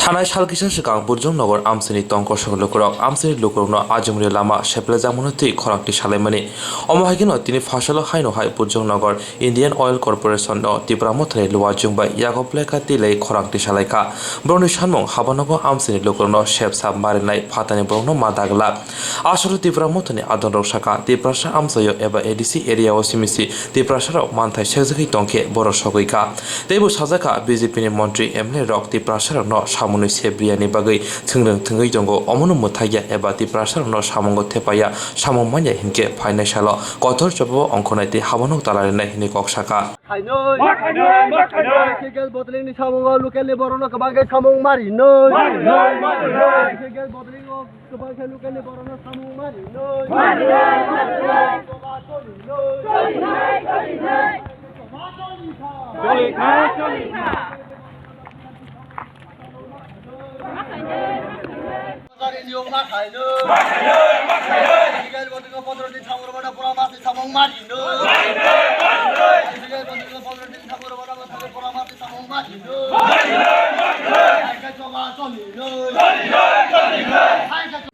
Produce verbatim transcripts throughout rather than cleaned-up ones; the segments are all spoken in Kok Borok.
Thanai sal kisa swkang Burjong Nogor amchaini tongkosong lukurok amchaini lukurokno ajumri lama seplejakmano twi khorang tisalaimani. Omo hai kheno tini phasalo haino hai Burjong Nogor Indian Oil Corporation no Tipra Mothani luachung bai yago pleka twi lai khorang tisalaikha. Borokni samung habanogo amchaini lukurokno sepsa marinai phatani borokno ma dagla. Aswrwng Tipra Mothani adongrok sakha, Tiprasa amchaio eba A D C area o simi si Tiprasarok manthai sekjagwi tongkhe borok sogwi kha. Teibo sajakha B J P ni montri M L A rok Tiprasarokno samunwi sebriyani bagwi thwngrwng thwngwi tongo, omono mwthakya eba Tiprasarokno samungo thepaya, samung manya hinkhe phainai salo kothor chobao ongkhornai tei habanok talarinai hinwi kok sakha. Khainoi. Ma khainoi, ma khainoi. Gas bottling ni samungo local ni borokno kwbang khe samung marinoi. Marinoi, marinoi. Gas bottling o kwbang khe local ni borokno samung marinoi. Marinoi, marinoi. Choba cholinoi. Cholinai, cholinai. Choba cholikha. Cholikha, cholikha.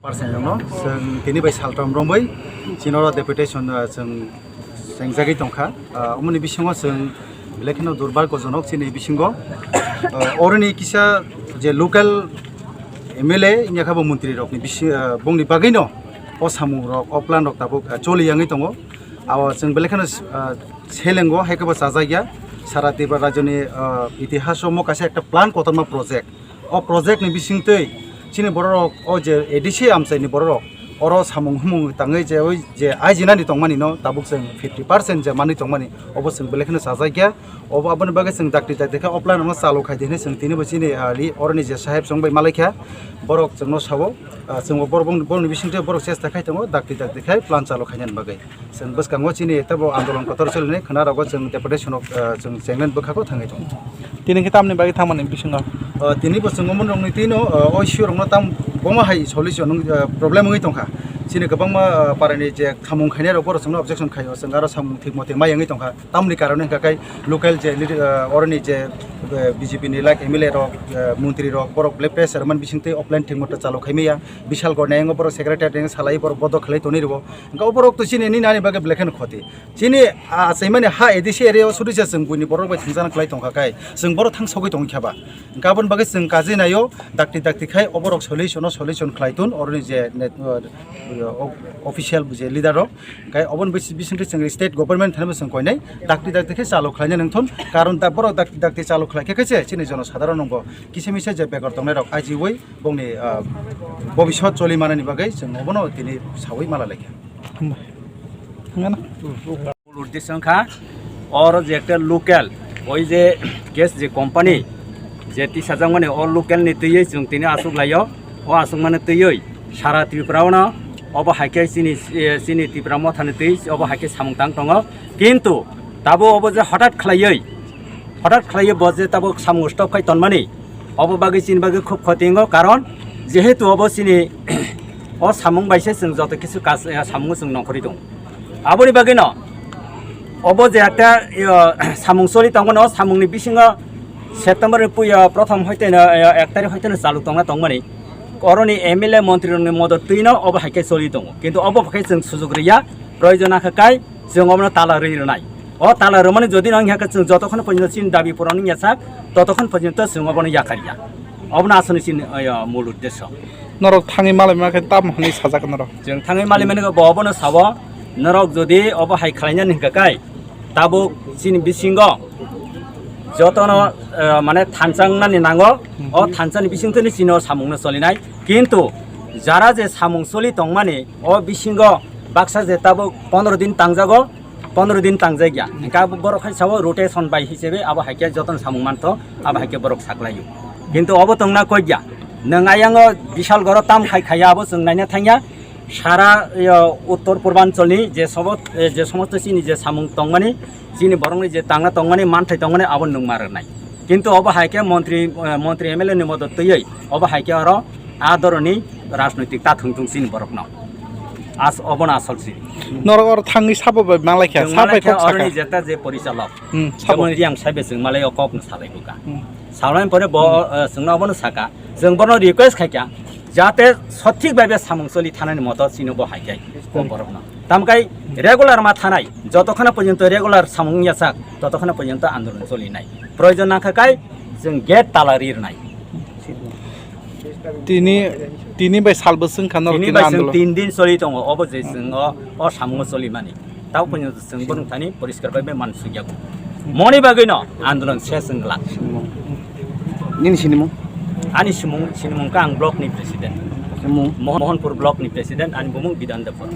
Percent no, chwng tini bai saltrom romwi chini oro deputation, ah, chwng chengjagwi tongkha. Ah, omoni bisingo chwng belai kheno durbar gojonok chini bisingo. Ah, oroni kisa je local M L A wngya kha bo montri rokni bisi, ah, bongni bagwino o samung rok, o plan rok tabuk, ah, choli yangwi tongo. Abo chwng belai kheno, ah, selengo, hai khe bo chajakya. Sara Tripura rajyoni, ah, itihaso omo kaisa ekta plan kotorma project. O project ni bisingtwi chini bororok, o je A D C amchaini bororok, oro samung humung tangwi je oi je aijinani tongmani no tabuk chwng fifty percent je manwi tongmani, obo chwng belai kheno chajakya. Obo aboni bagwi chwng dakti dakti khe o plan no chalu khai di hinwi chwng tini bo chini, ah, ri-, oroni je saheb chwng bai malaikha, borok chwngno sao, ah, chwngbo borok bong-, borokni bisingtwi borok chesta khai tongo dakti dakti khai plan chalu khainani bagwi. Chwng bwskango chini teibo andolon kotor solinai khwnarogo chwng deputation rok, ah, chwng chenglen bwkhao thangwi tongo. Tini khe tamni bagwi thangmani bisingo? Ah, tini bo chwng omo rokni tino, ah, O C rokno tam bomo hai solution wng, ah, problem wngwi tongkha. Chini kwbangma, ah, parani je samung khainai rok borok chwngno objection khaio, chwng aro samung thik mote mai wngwi tongkha. Tamni karone hwnkha khe local je leader, ah, oroni je, ah, B J P ni like M L A rok, ah, montri rok borok belai pressure man bisingtwi offline thik mote chalu khaimaya. Bishal gornai wngwi borok secretary wngwi salai borok bodo khlai tonwi rwo. Hwnkhe o borok to chini nini ani bagwi belai kheno khoti. Chini, ah, achaimani ha A D C area o sudisa chwng buini borok bai thwngjakna khlai tongkha khe chwng borok thang sogwi tongwi kha ba. Hwnkhe aboni bagwi chwng kajinaio dakti dakti khai o borok solution o solution khlai tun oroni je net, uh, o-, official je leader rok. Hwnkhe oboni bis-, bisingtwi chwng state government thani bo chwng koinai dakti dakti khe chalu khlaina nangthun. Karon da borok dakti dakti chalu khlai khe khe se chini jono sadharon nongbo kisa misa je bekar tongnai rok ajiui bongni, ah, bobiswt choli manani bagwi chwng obono tini saui mala laikha. Hambai. Nangano? Mul uddesho wngkha, oro je ekta local, oi je gas je company, je tisajakmani o local ni twiwi chwng tini achuk laio, o achukmani twiwi sara Tripura ono obo hai khe chini, eh, chini Tipra Mothani twi obo hai khe samung tang tongo. Kintu tabo obo je hothat khlaiwi, hothat khlaiwi bo je tabo samung stop khai tonmani, obo bagwi chini bagwi khub khoti wngo, karon jehetu obo chini o samung bai se chwng joto kisu kaj, eh, samung chwng nongkhorwi tongo. Aboni bagwino obo je ekta, yo, samung choli tongmani, o samungni bisingo September ni puya prothom hoiteno, yo, ek tarik hoiteno chalu tongna tongmani. Oroni M L A montri rokni modot twino obo hai khe choli tongo. Kintu obo khe chwng sujuk riya, proyojon akha kai chwng obono tala rwi rwnai. O tala rwmani jodi no wngya khe chwng jotokhon porjonto chini dabi puron wngya sak, totokhon porjonto chwng obono yakarya. Obono aswkni chini, yo, mul uddesho. Norok thangwi malai ma khe tamo hwnwi sajak norok? Chwng thangwi malai mani bo obono sao, norok jodi obo hai khlainani hwnkha kai, tabuk chini bisingo jotono, eh, mane thansa wngnani nango, o thansani bisingtwi chini o samungno cholinai. Kintu jara je samung choli tongmani, o bisingo baksa je tabuk pondro din tangjago, pondro din tangjakya. Hwnkhe abo borok hai sao rotation bai hisabe abo hai khe jotono samung mantho, abo hai khe borok saklaio. Kintu obo tongna kokya. Nwng ayango bishal goro tam khai khaiya abo chwng naina thangya. Sara, yo, uttor purbancholni je sobo-, eh, je somosto chini je samung tongmani, chini borokni je tangna tongmani, manthai tongmani abo nwng ma rwnai. Kintu obo hai khe montri, eh, montri M L A ni modot twiwi obo hai khe oro a dhoroni rajnoitik ta thwng thwng chini borokno. As-, obono asol si. Norok oro thangwi sabo bai malai kha, chwng sa bai malai kha kok oroni saka. Jeta je porichalok. Hmm, sabo. Jemon Riang Saibe chwng malai o kokno salai buka. Hmm. Thaunani pore bo, eh, chwngno abono saka, chwng bono request khaikha, jate sothik baibe samung choli thanani moto chini bo haikhai, o borokno. Tamkai regular ma thanai, jotokhana porjonto regular samung yachak, totokhana porjonto andolon cholinai. Proyojon nangkha kai, chwng gate tala rirnai. Tini, tini bai salbo swngkha norok Tini tini bai chwng andolon. Tin din choli tongo, obo je chwng o, o samungo cholimani. Tabo porjonto chwng borok thani poriskar bai bai mansukya. Moni bagwi no andolon ses wng glak. Nini sinimung? Ani simung, sinimung kha ang block ni president. Mung? Moh-, Mohanpur block ni president, ani bumung Bidan Debbarma.